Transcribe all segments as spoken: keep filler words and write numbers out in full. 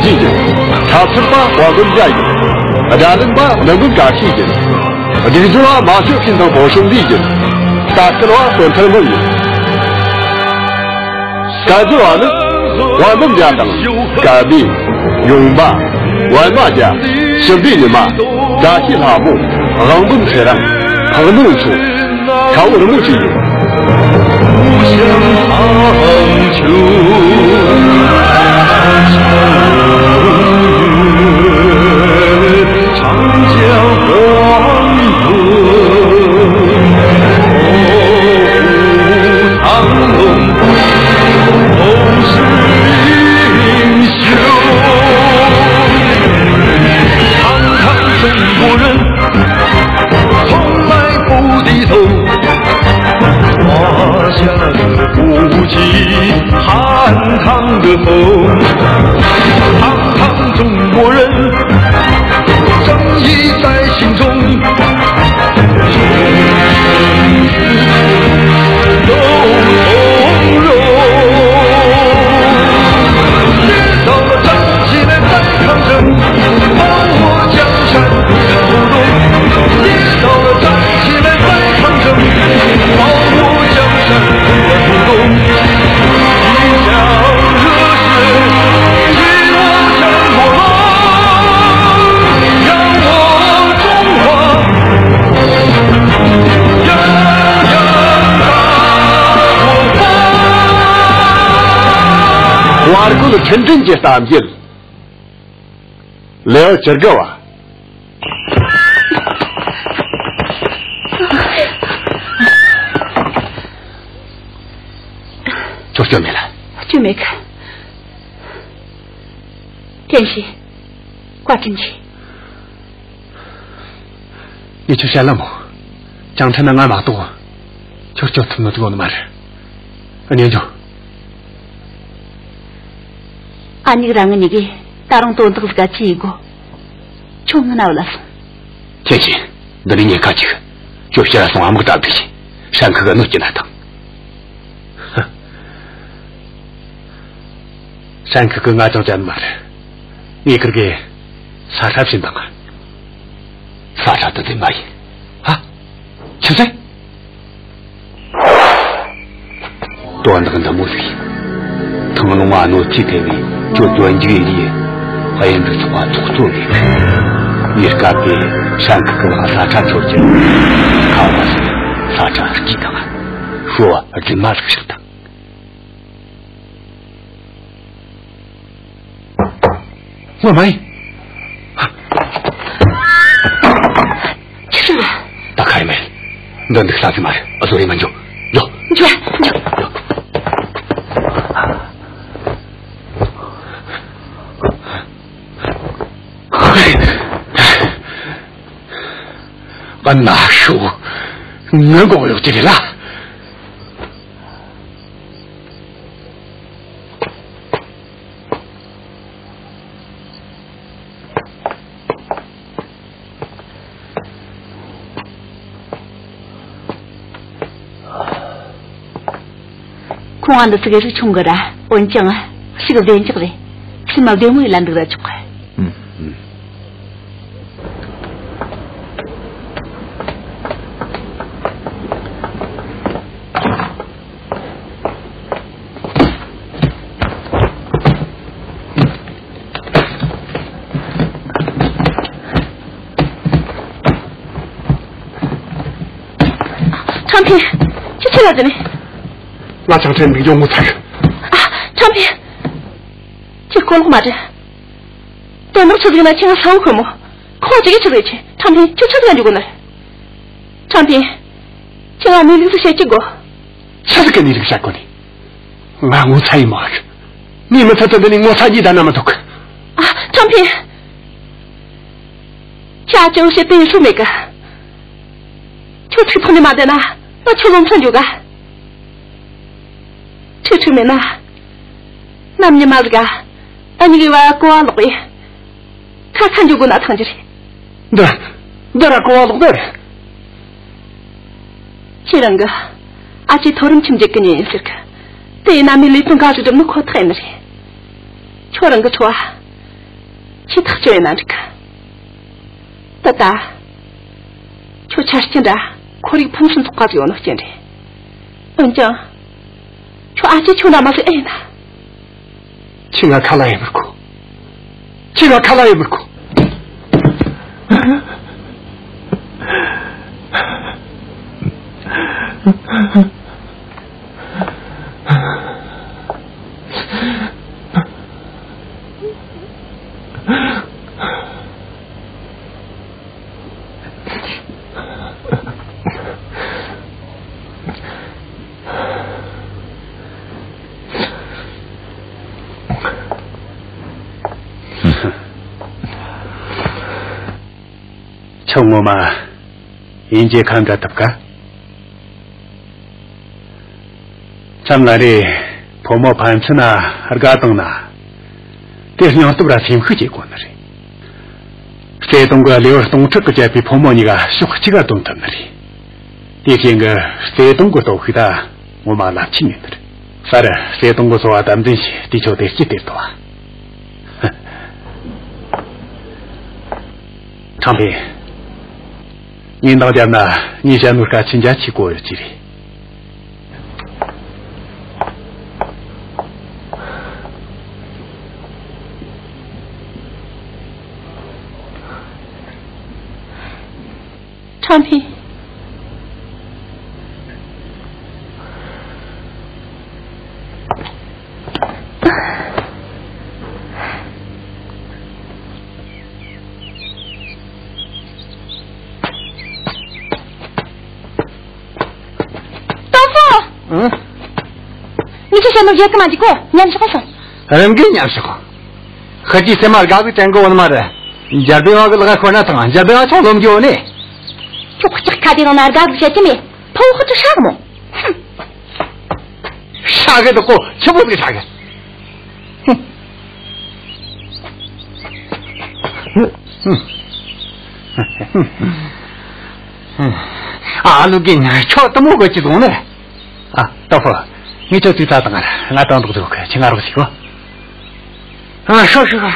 ཡིན། འཁྲབ་ཚུགས་པ་དཔལ་འབུམ་རྒྱལ་ཡིན། དགྲ་ལན་པ་ནུ་འབུམ་བཀྲ་ཤིས་ཡིན། སྒྲིག་འཛུགས་པ་མ་ཤོད་ཕིན་དང་པོ་ཧྲུང་ལི་ཡིན། ལྟ་སྐུལ་བ་བསོད་ཐར་མོ་ཡིན། སྐལ་རྫོགས་པ་ནི་དཔལ་འབུམ་རྒྱལ་དང་། སྐལ་བྷེ། ཡུང་པ། པད་མ་རྒྱལ། ཞི་བདེ་ཉི་མ། བཀྲ་ཤིས་ལྷ་མོ། དབང་འབུམ་ཚེ་རིང་། འཕགས་མོ་མཚོ། ཁ་བོ་རི་མོ་ཆེ་ཡིན། བར་སྐོར་ཁྲིན་ཀྲིན་གྱི་གཏམ་རྒྱུད། ལེའོ་བཅུ་དགུ་བ། ཁྱོད་སྐྱོན་མེད་ལ། སྐྱོན་མེད་གི། ཀྲེན་ཞི། བཀའ་དྲིན་ཆེ། ངས་ཁྱོད་བཤད་ལ་མོ། ཅང་ཁྲིན་ན་ང་མ་གཏོགས། ཁྱོད་སྐྱོབ་ཐུབ་ནོ་དེ་ཡོད་ནི་མ་རེད། ཨ་ནེ་འཇོ། ཨ་མྱེས་རང་ངི་གཉིས་ཀས་ད་རུང་དོན་དག་ཟིག་ག་ཅི་ཡེད་དགོ། ཁྱོད་ངི་ན་བུད་ལ་སོང་། ཁྱེད་ཀྱིས་འདི་ནས་ཉེན་ཁ་ཅིག་ཁྱོད་ཕྱིར་ར་སོང་ཨ་མག་ཏབ་ཐུག་ཅིག་ཧྲན་ཁི་གི་གནོད་སྐྱེལ་ན་ཐང་། ཧྲན་ཁི་གི་ང་ཅང་ཅན་མ་རེད། ངས་ཁིར་གེ་ས་ཁྲ་བྱིན་དང་། ས་ཁྲ་དེ་དེ་མ་ཡིན། ཧ། ཆི་ཟེར། དོན་དག་འདི་མོ་ཟིག་ཡིན། ཐང་ལུང་བ་གནོད་འཚེ་ཐེབས་ནས་ཁྱོད་ལྗོན་ལྗིག་ཡེ་ལས་དབྱིན་འབྲུག་ཚོགས་པ་ཚོགས་གཙོ་ལས། ངས་སྐབས་དེ་ཧྲན་ཁི་གི་ལག་ས་ཁྲ་འཆོར་གྱི། ཁ་བ་ས་ཁྲ་སྐྱིད་དང་། ཤོ་བ་རྫུན་མ་ཟིག་ཤག་དང་། ངོ་མ་ཡིན། ཆི་ཟིག་རེད། ད་ཁ་ཡི་མེད། འདི་འདུག་ས་ཟིག་མ་རེད། ཨ་ཟོ་རེ་མ་འཇོ། འཇོ། འཇོ། འཇོ། ཨ་ན་ཤོ། ངན་གོ་ཡོད་ཀྱི་རེད་ལ། ཁོང་ང་འདི་ཚིག་རིགས་ཆུང་གི་ར། འོན་ཀྱང་ཞིག་བདེ་འཇགས་རེད། སེམས་བདེ་མོ་ཡིན་ལ་འདུག་ར་ཆོག་གི། ཨུམ། ཁྲང་ཕིང་། ཁྱོད་ཆི་ལ་འདི་ནས། ང་ཅང་ཁྲེན་འདུག་ཡོང་ངོ་ཚར། ཨ། ཁྲང་ཕིང་། ཁྱོད་གོ་ལོག་མ་རེད། དོན་དག་ཆི་ཟིག་ན་ཁྱེད་ང་ས་བོ་ཁོ་མོ། ཁོ་ཅིག་གིས་ཆི་ཟིག་ཆེ། ཁྲང་ཕིང་། ཁྱོད་ཆི་ཟིག་ལ་འཇུག་གོ་ནི། ཁྲང་ཕིང་། ཁྱེད་ང་གནས་ལུགས་ཟིག་བཤད་ཀྱི་དགོ། ཆི་ཟིག་གི་གནས་ལུགས་བཤད་གོ་ནི། ང་ངོ་ཚ་ཡི་མ་རེད། ངས་མི་ཚེ་ཐོན་འདི་ནས་ངོ་ཚ་རྒྱུ་ད་ན་མི་ཐུབ་གི། ཨ། ཁྲང་ཕིང་། ཁྱེད་ཨ་ཅང་བཤད་པའི་སུ་མེད་གི། ཁྱོད་ཚིག་ཐོག་ནས་མ་བསྡད་ན་ང་ཁྱོད་ལོ་མཚོན་འཇོག་ག། ཁྲིག་ཁྲིག་མེད་ན། ནམ་ཉི་མ་ཟིག་ག་ཨ་མྱེས་གི་བར་གོ་བ་ལོག་པས། ཁ་ཁ་འཇུག་དགོས་ན་ཐང་རྒྱུ་རེད། འདི། འདི་ར་གོ་བ་ལོག་ནི་རེད། ཁྱེད་རང་གི་ཨ་ཅེ་མཐོ་རིམ་ཁྱིམ་རྒྱུད་གི་མྱི་ཡིན་ཟེར་གི། དེ་ཡིན་ན་མི་ལས་དོན་ག་ཟིག་སྒྲུབ་ནི་ཁོ་ཐག་ཡིན་ནི་རེད། ཁྱོད་རང་གི་འཚོ་བ། ཁྱོས་ཐག་གཅོད་ཡས་ན་འགྲིག་གི། ད་ལྟ་ཁྱོད་ཆ་རྐྱེན་འདྲ་ཁོར་ཡུག་ཕུན་སུམ་ཚོགས་པ་ཟིག་ཡོད་ནོ་རྐྱེན་རེད། འོན་ཀྱང་ཁྱོད་ཨ་ཅེ་ཁྱོད་འདྲ་མ་ཟིག་ཨེ་ཡིན་ན། ཁྱོས་ང་ཁ་ལ་ཡེ་མི་དགོས། ཁྱོས་ང་ཁ་ལ་ཡེ་མི་དགོས། ཁྱོད་ངོ་མ་དབྱིན་ཇི་ཁ་འདྲ་ཐུབ་ག། མཚམས་ལ་རེ་ཕོ་མོ་ཕན་ཚུན་ན་དགའ་བཏང་ན། དེ་སྙིང་སྟོབས་ར་སེམས་ཤུགས་སྐྱེ་དགོས་ནི་རེད། བརྩེ་དུང་གི་ལེའུ་སྟོང་ཕྲག་གིས་བཅད་པའི་ཕོ་མོ་གཉིས་ཀ་ཕྱོགས་གཅིག་ག་འདོན་ཐུབ་ནི་རེད། དེ་རྐྱེན་གྱིས་བརྩེ་དུང་གི་སྟོབས་ཤུགས་ད་ངོ་མ་རླབས་ཆེན་ཡིན་ནི་རེད། ས་ར་བརྩེ་དུང་གི་འཚོ་བ་དམ་འཛིན་བྱས། དེ་ཁྱོད་བདེ་སྐྱིད་སྟེར་ཐུབ་བ། ཁྲང་ཕིང་། ངས་འདང་བརྒྱབ་ན་ངས་བཤད་ནོ་སྐད་ཆ་འཇལ་ཆེས་གོ་ཡོད་ཀྱི་རེད། ཁྲང་ཕིང་། ཏོ་ཧྥུ། ཨང་། ངས་ཁྱོད་བཤད་ནོ་བརྗེད་གི་མ་འཇུག་གོ། མཉམ་ཞོག་སོང་། རང་གིས་མཉམ་ཞོག། ཁི་ཅིག་སེམས་མ་དགའ་གི་དྲན་གི་ཡོད་ནི་མ་རེད། འཇར་པན་བ་གི་ལག་ཤོར་ན་ཐང་། འཇར་པན་བ་ཆུང་ལོ་མཇུག་ནས། ཁྱོད་ལྕགས་ཁ་དེ་ནང་ན་དགའ་གི་བཤད་ཀྱི་མེད། ཕུ་བོ་ཁོ་ཚོ་ཧྲ་གི་མོ། ཧུམ། ཧྲ་གི་འདུག་གོ། ཆི་མོ་ཟིག་ཧྲ་གི། ཨ། ལུག་གི་ཉ་ཁྱོད་དུ་མོ་གོ་ཅི་བཟུང་ནི། ཨ། ཏོ་ཧྥུ། ངས་ཁྱོད་ཚིག་ཚ་དང་ང་དང་འདུག་འདུག་ཁྱི་ང་རོགས་ཤིག་གོ། ཨ། ཤོག་ཤོག།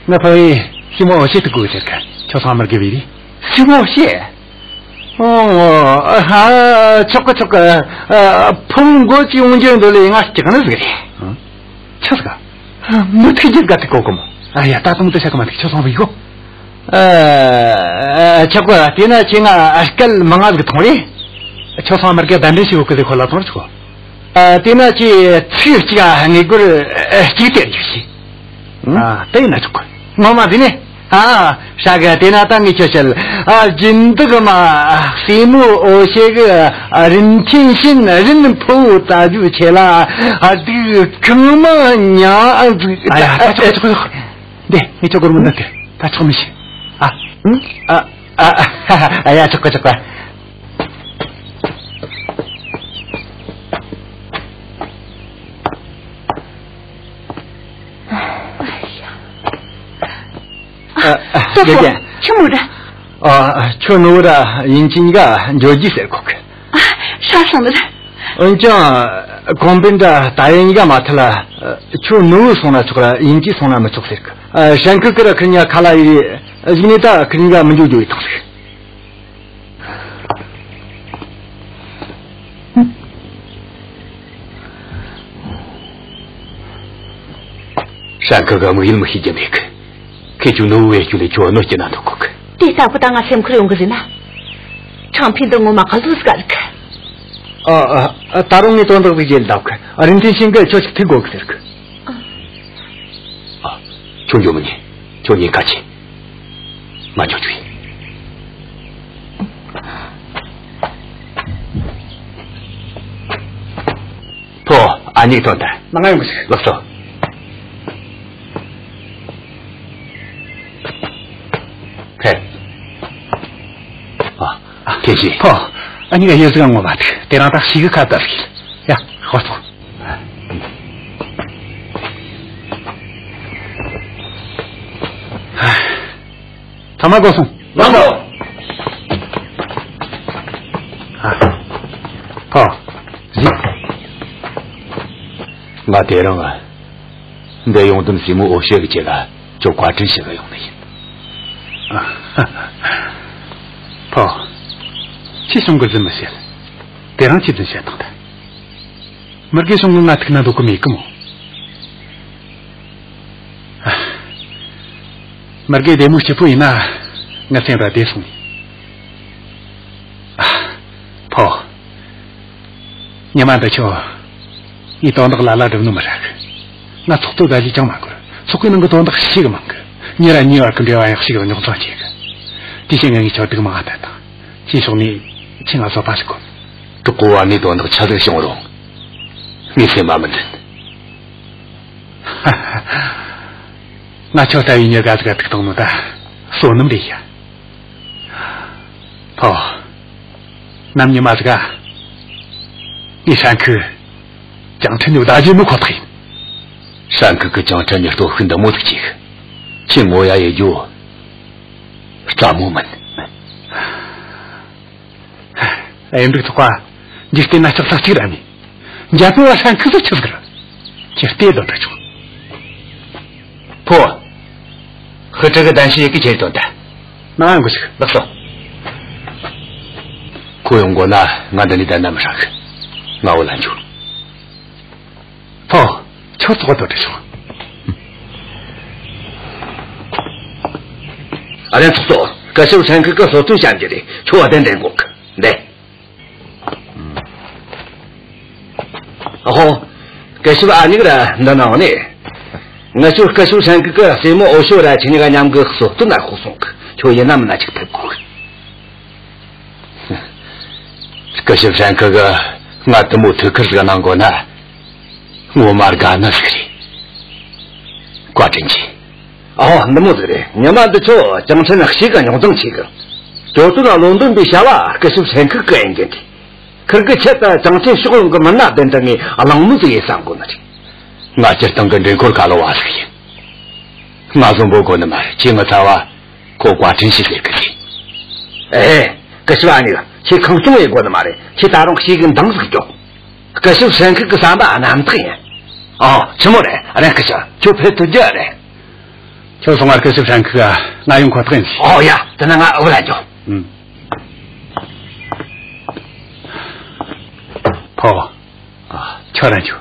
ང་ཕ་བའི་སྲས་མོ་འོ་ཤེས་དུ་དགོས་ཟེར་གི། ཁྱོད་ཚང་མར་དགེ་བའི་རེད། སྲས་མོ་འོ་ཤེས། ཨོ། ཨ། ཆོག་གི་ཆོག་གི། ཨ། ཕུ་བོ་མགོ་ཅིག་ཡོང་རྒྱུ་འདུག་ལེ། ང་སྐྲག་ནི་ཟིག་རེད། ཨང་། ཆི་ཟིག་ག། མུ་ཐུག་རྒྱུ་དགའ་ཐུག་གོ་གི་མོ། ཨ་ཡ། ད་དུང་དུ་ཤ་གི་མ་ཐུག་ཁྱོད་སོང་བ་ཡོ། ཨ། ཆོག་གི། དེ་ན་ཁྱེད་ང་སྐལ་མང་ང་ཟིག་ཐོང་རེ། ཁྱོད་སོང་མར་གི་གདན་འདྲེན་ཞིག་ཡོད་གི་ཟིག་ཁོ་ལ་ཐོང་རེ་ཆོག་གི། ཨ། དེ་ན་ཁྱེད་ཚིག་གཅིག་ཨ་ངེས་སྒོར་ཨ་གཅིག་སྟེར་རྒྱུ་ཞིག། ཨ། དེ་ཡིན་ན་ཆོག་གི། ངོ་མ་ཟིན་ནས། ཨ། ཧྲ་གི། དེ་ན་ད་ངས་ཁྱོད་བཤད། ཨ། སྦྱིན་བདག་མ་སྲས་མོ་འོ་ཤེས་གི། ཨ། རིན་ཆེན་ཤིན་རིན་ཕུ་བོ་ཙ་ཇུ་ཆེ་ལ། ཨ། སྡིག་གང་མང་མྱངས་ཟིག། ཨ་ཡ། ད་ཆོག་ཆོག་ཆོག། འདི་ངས་ཁྱོད་སྒོར་མོ་འདི་སྟེར། ད་ཆོག་མི་ཤེས། ཨ། ཨ། ཨ། ཨ་ཡ། ཆོག་གི་ཆོག་གི། ཨ། ཨ། ཏོ་ཧྥུ། རྒན། ཆི་མོ་རེད། ཨ། ཁྱོད་ནུ་བོ་ར་ཡིན་ཅིན་ག་འགྱོ་རྒྱུ་ཟེར་གོ་གི། ཨ། ཧྲ་སོང་ནི་རེད། འོན་ཀྱང་ཁོང་པིན་དྲ་ད་ཡིན་ག་མ་ཐལ་ལ། ཁྱོད་ནུ་བོ་སོང་ན་ཆོག་ར་ཡིན་ཅིན་སོང་ན་མི་ཆོག་ཟེར་གི། ཨ། ཧྲན་ཁི་ཀི་ར་ཁི་ཉ་ཁ་ལ་ཡི་གཞིག་ནས་ད་ཁི་ཉ་ག་མི་འགྱོ་འགྱོ་ཡི་ཐག་ཟིག། ཧྲན་ཁི་གི་དམིགས་ཡུལ་མི་ཤེས་རྒྱུ་མེད་གི། ཁོས་ཁྱོད་ནུ་བོ་བེད་སྤྱོད་ལས་ཁྱོད་གནོད་སྐྱེལ་ན་འདོད་གོ་གི། དེ་ལྟ་བུ་ད་ང་སེམས་ཁུར་ཡོང་གི་ཟེར་ན། ཁྲང་ཕིང་འདི་ངོ་མ་ག་ཟུག་ཟིག་རིག་གི། ཨ། ཨ། ད་རུང་ངས་དོན་དག་ཟིག་བརྗེད་འདུག་གི། རིན་ཆེན་ཤིན་གིས་ཁྱོད་ཅིག་ཐུག་དགོ་གི་ཟེར་གི། ཨ། ཁྱོད་འགྱོ་མི་ཉན། ཁྱོད་ཉེན་ཁ་ཆེ། ང་འགྱོ་རྒྱུ་ཡིན། ཕོ། ཨ་ནེ་དོན་དག་མང་ང་ཡོང་གི་ཟིག། ལགས་སོ། ཕེབས། ཨ། ཐེ་ཤི། ཕོ། ཨ་ནེ་ག་ཡོད་ཟིག་ངོ་མ་ཐུག། དེ་རིང་ད་ཤི་གི་ཁ་བརྡ་ཟིག། ཡ། ཧོ་ཐོ། ཐ་མ་གོ་སོང་། ལགས་སོ། ཨ། ཕོ། གཟིགས། ང་དེ་རིང་ང་འདི་ཡོང་དོན་སྲས་མོ་འོ་ཤེས་གི་ཆེད་ལ་ ཁྱོད་བཀའ་དྲིན་ཞུ་གི་ཡོང་ནི་ཡིན། ཕོ། ཁྱོས་གཞུང་གི་རྫུན་མི་བཤད། དེ་རིང་ཁྱོས་རྫུན་བཤད་བཏང་ད། མུར་གེ་གཞུང་གི་ང་ཐུག་ན་འདོད་གི་མེད་གི་མོ། ཨ། མུར་གེ་བདེ་མོ་སྐྱིད་པོ་ཡིན་ན་ངའི་སེམས་ར་བདེ་སོང་ནི། ཨ། ཕོ། ཉི་མ་འདི་ཆོ། ངས་དོན་དག་ལ་ལ་སྒྲུབ་ནི་མི་རག་གི། ང་ཚོགས་གཙོ་ད་ལས་ཅང་མ་འཁུར། ཚོགས་པའི་ནང་གི་དོན་དག་ཤེས་གི་མང་གི། མྱི་ར་མྱི་བར་གི་འབྲེལ་བ་ཡང་ཞེ་གི་རྙོག་འཛིང་ཆེ་གི། དེ་བཞིན་ངས་ངས་ཁྱོད་སྡུག་མང་ང་བསྟན་དང་། ཁྱོས་ཕྱོགས་ནས་ཁྱོས་ང་བཟོད་པ་ཞིག་གོ། གྲོགས་པོ་བར་ནས་དོན་དག་ཆི་ཟིག་བྱུང་རུང་། ངའི་སེམས་མ་མི་འདུན། ང་ཁྱོད་ལྟ་བུའི་མྱི་དགའ་ཟིག་ག་ཐུག་བཏང་ནོ་ད་བསོད་ནམས་རེད་ཤག། ཕོ། ནམ་ཉི་མ་ཟིག་ག་ངས་ཧྲན་ཁུ་ཅང་ཁྲིན་ནས་བདའ་རྒྱུ་ནི་ཁོ་ཐག་ཡིན། ཧྲན་ཁུ་གི་ཅང་ཁྲིན་ནས་སྟོབས་ཤུགས་འདི་མོ་ཟིག་ཆེ་གི། ཁྱོས་ངོ་ཡ་ཡེ་རྒྱུ་སླ་མོ་མིན། ཨེ་འདུག་ཐོག་ག་འཇིག་རྟེན་ན་ལྕགས་ལྷག་གཅིག་ར་མེད། འཇར་པན་བ་ཧྲན་ཁུ་ཟིག་ཆི་ཟིག་ར། ཁྱོས་བལྟས་དོན་དག་ཆོག། ཕོ། ཧི་ཀྲི་གི་གདན་ཞུ་ཡི་གེ་ཁྱེར་དོན་ད། ནང་ཡོང་གི་ཞིག། ལགས་སོ། ཁོ་ཡོང་དགོས་ན་ང་འདི་ནས་བསྡད་ན་མི་ཧྲ་གི། ང་བུད་ལ་འགྱོ། ཕོ། ཁྱོད་ཚོགས་དོན་དག་ཆོག། ཨ་རན་ཚོགས་གཙོ། སྐུ་ཞབས་ཧྲན་ཁུ་གི་གསོལ་སྟོན་བྱ་རྒྱུ་རེད། ཁྱོད་བདེན་བདེན་དགོངས་གི། འདི། ཨ་ཧོ། སྐུ་ཞབས་ཨ་མྱེས་ར་འདི་ན་ཡོང་ནི། ངེད་ཚོ་སྐུ་ཞབས་ཧྲན་ཁུ་གི་སྲས་མོ་འོ་ཤོ་ར་ཁྱེད་གཉིས་ཀ་མཉམ་གི་གསོལ་སྟོན་ན་ཤོག་གསུང་གི། ཁྱོད་ཡིན་ན་མིན་ན་ཅིག་ཕེབས་དགོས་གི། སྐུ་ཞབས་ཧྲན་ཁུ་གིས་ང་དེ་མོ་ཐུགས་ཁུར་ཟིག་གནང་དགོས་ན། ངོ་མ་དགའ་ནི་ཟིག་རེད། བཀའ་དྲིན་ཆེ། ཨོ། འདི་མོ་ཟིག་རེད། ཉི་མ་འདི་ཆོ་ཅང་ཁྲིན་ཞེ་གི་རྙོག་འཛིང་ཆེ་གི། གྱོད་དོན་བློ་འདོན་པའི་བྱ་བ་སྐུ་ཞབས་ཧྲན་ཁུ་གི་ཡིན་གི་འདི། ཁིར་གི་ཆེད་དུ་ཅང་ཁྲིན་ཕྱོགས་ཡོང་གི་མིན་ན་བདེན་དྲ་ངས་གླེང་མོལ་ཟིག་ཡེད་བསམ་གོ་ནི་རེད། ང་སྤྱིར་བཏང་གི་འདྲེན་འཁོར་ཁ་ལོ་བ་ཟིག་ཡིན། ང་བཟོ་འབོད་དགོས་ནི་མ་རེད། ཁྱེད་ངའི་རྩ་བ་ཁོ་བཀའ་དྲིན་ཞུ་ཟེར་གི་རེད། ཨེ། སྐུ་ཞབས་ཨ་མྱེས། ཁྱེད་ཁེངས་སྐྱུང་ཡེད་དགོས་ནི་མ་རེད། ཁྱེད་ད་རུང་ཞེ་གི་འདང་ཟིག་རྒྱོབ། སྐུ་ཞབས་ཧྲན་ཁུ་གི་བསམ་པ་རྣམ་དག་ཡིན། ཨོ། ཆི་མོ་རེད། རེད། སྐུ་ཞབས་ཁྱོད་ཕེབས་ཐུབ་རྒྱུ་རེད། ཁྱོད་སོང་ང་སྐུ་ཞབས་ཧྲན་ཁུ་ག་ང་ཡོང་ཁོ་ཐག་ཡིན། ཨོ་ཡ། དེ་ན་ང་བུད་ལ་འགྱོ། ཨུམ། ཕོ། ཨ། ཁྱོད་ར་འགྱོ།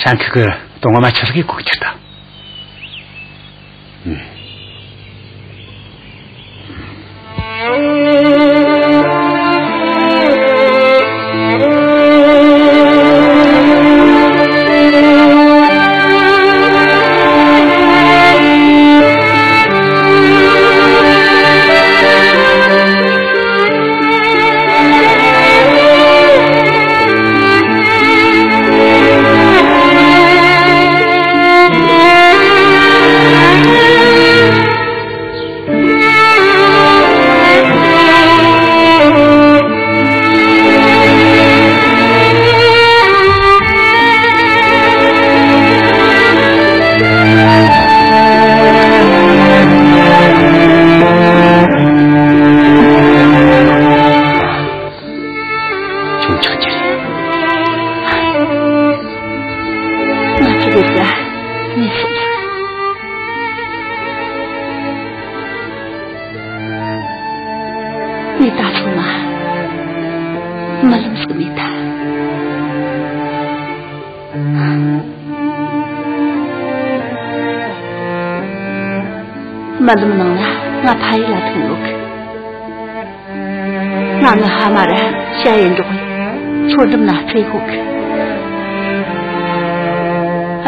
ཧྲན་ཁུ་གིས་དོན་ངོ་མ་ཆི་ཟིག་གི་གོ་གི་ཁྱེར་ད། ཨུམ། ཁྱོད་ཆགས་ཀྱི་རེད། ང་ཆི་རེད་ཟེར་ན། ངས་སོང་ཟིག། ངས་ད་སོང་ན་རྨི་ལམ་ཟིག་རྨིས་ཐལ། རྨི་ལམ་ནང་ན་ང་ཕ་ཡུལ་ལ་ཐོན་ཡོད་གི། ང་ངི་ཕ་མ་ར་ཞ་ཡི་འགྲོགས་མཚོ་འགྲམ་ན་རྩེ་ཡོད་གི།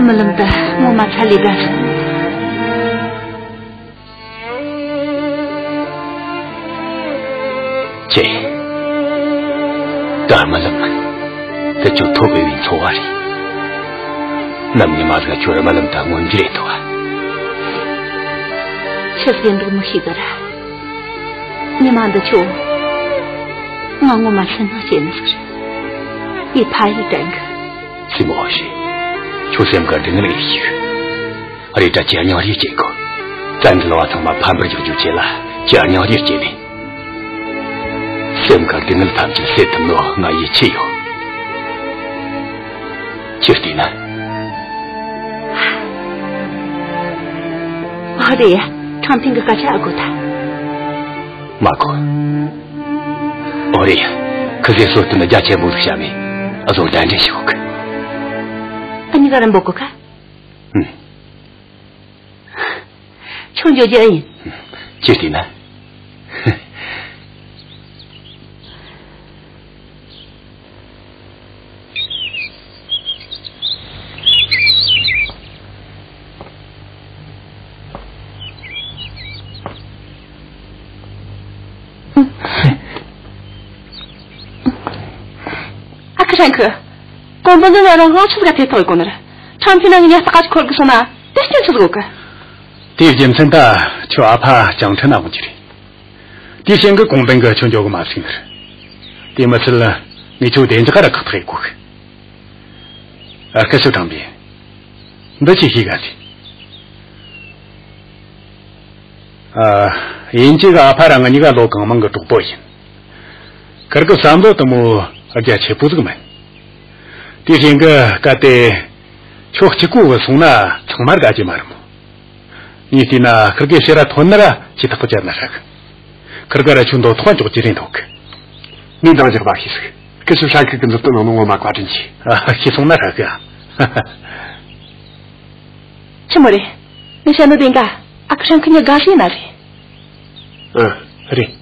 རྨི་ལམ་དེ་ངོ་མ་ཚ་ལས་དགའ་སོང་། ཁྱེད། ད་རྨི་ལམ་མིན། དེ་ཁྱོད་ཐོབ་འོས་པའི་འཚོ་བ་རེད། ནམ་ཉི་མ་ཟིག་ཁྱོད་རྨི་ལམ་དེ་མངོན་འགྱུར་ཡེད་ཐུབ་བ། ཆི་ཟིག་ཡིན་འདུག་མི་ཤེས་གི་ར། ཉི་མ་འདི་ཆོ། ང་ངོ་མ་སེམས་ནང་སྐྱེ་ནི་ཟིག་རེད། ངས་ཕ་ཡུལ་དྲན་གི། སྲས་མོ་ཨོ་ཤེ། ཁྱོད་སེམས་ཁར་སྡུག་བསྔལ་ཡེ་ཤིག། རེད་དྲ་ཁྱེད་སྙིང་རྗེ་སྐྱེ་དགོས། བཙན་འཛུལ་བ་ཚང་མ་ཕམ་པར་རྒྱག་རྒྱུའི་ཆེད་ལ་ཁྱེད་སྙིང་རྗེ་སྐྱེ་ནས། སེམས་ཁར་སྡུག་བསྔལ་ཐམས་ཅད་སེལ་ཐུབ་ནོ་ང་ཡིད་ཆེས་ཡོད། ཁྱེད་བལྟས་ན། ཨ། རེད། ཁྲང་ཕིང་གི་སྐད་ཆ་ཨ་གོ་ཐལ། མ་གོ། ཨོ་རེད། ཁི་ཟེ་སོ་ཏི་ནི་རྒྱ་ཆེན་པོ་ཟིག་བྱ་མེད། ཨ་ཟོ་གདན་འདྲེན་ཞིག་གོ་གི། ཨ་ནི་ག་རམ་པོ་གོ་ཁ། ཨུམ། ཁྱོད་འཇོག་རྒྱུ་ཨེ་ཡིན། ཅི་བལྟས་ན། ཨ་ཁུ་ཧྲན་ཁུ། གོང་པོ་འདི་ན་རང་དབང་ཆུ་ཟིག་ག་ཐེ་ཐོག་གི་གོ་ནི་རེད། ཁྲང་ཕིང་ན་ངི་ཉ་སྟག་ག་ཅིག་འཁོར་གི་སོང་ན་དེ་སྐྱོན་ཆུ་ཟིག་གོ་གི། དེའི་རྒྱུ་མཚན་ད་ཁྱོད་ཨ་ཕ་ཅང་ཁྲིན་ན་འོང་གི་རེད། དེའི་རྐྱེན་གྱིས་གོང་པོ་གིས་ཁྱོད་འཇོག་གི་མ་བཅུག་ནི་རེད། དེ་མི་ཚད་ངས་ཁྱོད་བདེ་འཇགས་ར་ཁག་ཐེག་ཡེད་གོ་གི། ཨ་སྐུ་ཞབས་ཁྲང་པིན། འདི་ཅི་ཞིག་ག་ཟེ། ཨ། ཡིན་གཅིག་ཨ་ཕ་ར་ང་གཉིས་ཀ་ལོ་གང་མང་གི་གྲོགས་པོ་ཡིན། ཁིར་གི་བསམ་བློ་དེ་མོ་རྒྱ་ཆེ་པོ་ཟིག་མིན། དེ་རྐྱེན་གྱིས་གལ་ཏེ་ཁྱོད་གཅིག་པོ་བུད་སོང་ན་ཚང་མ་དགའ་རྒྱུ་མ་རེད་མོ། ངས་བལྟས་ན་ཁིར་གི་ཕྱིར་ར་ཐོན་ན་ར་ཇུས་ཐག་གཅོད་ན་ཧྲ་གི། ཁིར་ག་ར་ཁྱོད་འདོད་ཐོག་འཇོག་རྒྱུ་རེད་འདོད་གི། ངས་འདང་རྒྱག་པ་ཤེས་ཟིག། སྐུ་ཞབས་ཧྲན་ཁུ་གི་མཛུབ་སྟོན་ནང་ནས་ངོ་མ་བཀའ་དྲིན་ཆེ། ཨ། ཤེས་སོང་ན་ཧྲ་གི། ཆི་མོ་རེད། ངས་བཤད་ནོ་བདེན་ག། ཨ་ཁུ་ཧྲན་ཁུ་ཉི་དགའ་ཤོས་ན་རེད། ཨ། རེད།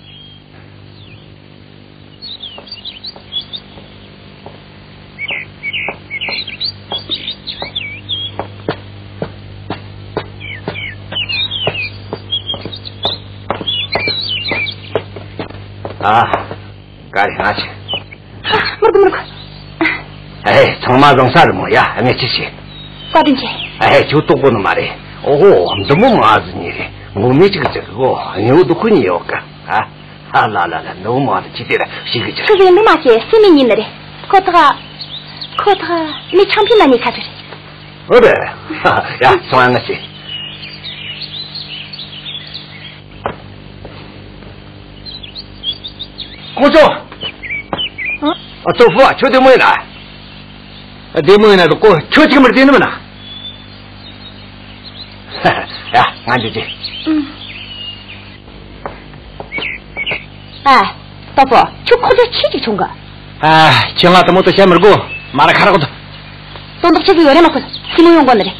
ཨ། ག་རེ་ང་ཆེ། མི་དགོས་མི་དགོས། ཨེ། ཚང་མ་བཟང་ས་རེད་མོ། ཡ། ངས་ཅི་བྱེད། བཀའ་དྲིན་ཆེ། ཨེ། ཁྱོད་ལྟོགས་གོ་ནི་མ་རེད། ཨོ་ཧོ། འདི་མོ་མང་ཟིག་ཉོས་རེད། ངོ་མས་ཅིག་ཟེར་གོ། དངོས་པོ་འདི་ཁོ་ཉོས་ཡོད་གི། ཨ། ཨ་ལ་ལ་ལ། འདི་མོ་མང་ཟིག་ཁྱོས་དེ་ར་ཞིག་གི་ཅི། ཁི་ཟིག་འདི་མ་བྱེད། སེམས་མི་ཉིད་ནི་རེད། ཁོ་ཐག་ཁོ་ཐག་མི་ཆང་ཕི་ལ་ཉེ་ཁ་ཟིག་རེད། ཨོ་རེད། ཡ། སོང་ང་ཆེ། ཀོང་ཇོ། ཨ། ཨ། ཙོ་ཧྥུ། ཁྱོད་བདེ་མོ་ཡིན་ན། བདེ་མོ་ཡིན་ན་ད་ཀོ། ཁྱོད་ཅིག་མར་བལྟས་ནི་མིན་ན། ཡ། ང་འགྱོ་རྒྱུ། ཨ། ཙོ་ཧྥུ། ཁྱོད་ཁོག་རྒྱ་ཆེ་ཅིག་བྱུང་གི། ཨ། ཁྱོད་ང་དེ་མོ་དེ་བཤད་མི་དགོས། མ་ར་ཁ་རོག་ཏུ། དོན་དག་ཆེ་གི་ཡོད་རེད་མ་ཁུལ། ཞི་མོ་ཡོང་གོ་ནི་རེད།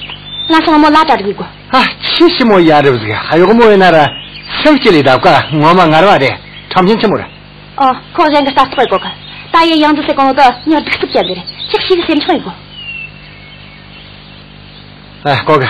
ང་ཚོ་ངོ་མ་ལ་གྲ་སྒྲིག་དགོས། ཨ། ཆི་ཞི་མོ་ཡ་རབས་ཟིག། ཨ། གཡོག་མོ་ཡིན་ན་ར་སེམས་སྐྱིད་ལས་ད་ག་ངོ་མ་ངར་བ་རེད། ཁྲམ་ཆེན་ཆི་མོ་ར། ཨོ། ཁོ་གཞན་གི་ལྟ་ཚོད་གོ་གི། ད་ཡེ་ཡང་འདི་སེ་གོང་དུ་ཉག་སྡིག་སྟོབས་ཅན་གི་རེད། ཅིག་ཞིག་སེམས་ཆུང་ཡེ་གོ། ཨ། གོ་གི།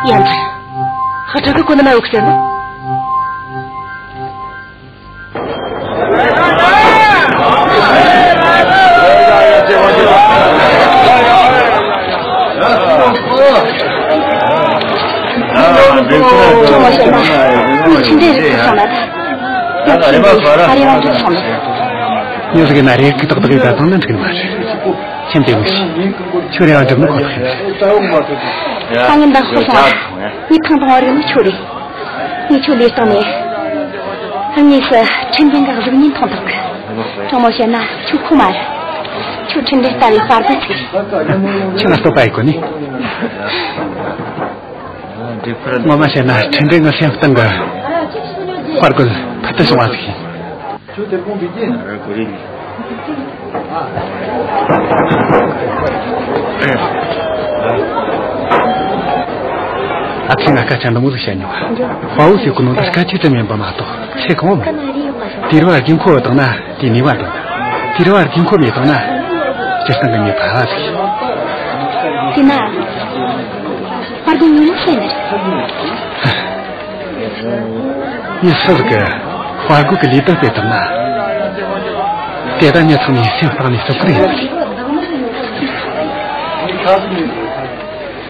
ཡ། ཧ་ཅང་གི་གོ་ནི་མ་ཡོད་ཟེར་ནོ། ཁྱོད་མ་བཤད་ན། ངས་ཆི་འདྲའི་རིག་ཐུབ་སོང་ན་ད། ངས་ཆི་འདྲའི་ཨ་རེ་བ་འགྲུབ་སོང་ན། ཉོ་ཟིག་ན་རེ་གི་ཏག་ཏག་ཡི་ད་དང་ནི་འགྲིག་མ་རེད། ཁྱེད་འདི་མི་ཤེས། ཁྱོད་རེ་བ་འགྲུབ་ནི་ཁོ་ཐག་ཡིན། ད་ངས་འདང་ཤོར་སོང་ང་། ངས་ཐང་དང་བར་ཡོད་ནི་ཁྱོད་རེད། ངས་ཁྱོད་ལས་སྟངས་ནས། དངོས་སུ་ཁྲིམས་འགལ་གི་གཟུགས་བརྙན་མཐོང་ཐག་གི། དྲང་མོ་བཤད་ན་ཁྱོད་ཁོ་མ་རེད། ཁྱོད་ཁྲིམས་འགལ་ལྟ་བུའི་དཔའ་རྒོད་ཅིག་རེད། ཁྱོད་ང་བསྟོད་པ་ཡེ་གོ་ནི། ངོ་མ་བཤད་ན་ཁྲིམས་འགལ་ངའི་སེམས་གཏིང་གི་དཔའ་རྒོད་ཕུལ་དུ་བྱུང་བ་ཟིག་ཡིན། ཨ་ཁུས་ང་སྐད་ཆ་འདི་མོ་ཟིག་བཤད་མྱོང་། དཔའ་བོ་ཟེར་གོ་ནོ་འདི་སྐད་ཆ་ཙམ་ཡིན་པ་མ་གཏོགས་ཚེ་གང་བོ་མིན། དུས་རབས་བར་དགོས་མཁོ་བཏང་ན་དེའི་ནུས་པ་འདོན། དུས་རབས་བར་དགོས་མཁོ་མེད་བཏང་ན་སྤྱིར་བཏང་གི་མྱི་ཕལ་བ་ཟིག་ཡིན། དེས་ན་དཔའ་རྒོད་ངོ་མ་བཤད་ནི་རེད། མྱི་སུ་ཟིག་གིས་དཔའ་རྒོད་ཀྱི་ལུས་དེ་སྤེལ་ཐུབ་ན། དེ་ད་མྱི་ཚང་མའི་སེམས་གཏིང་ནས་བསུ་གི་རེད།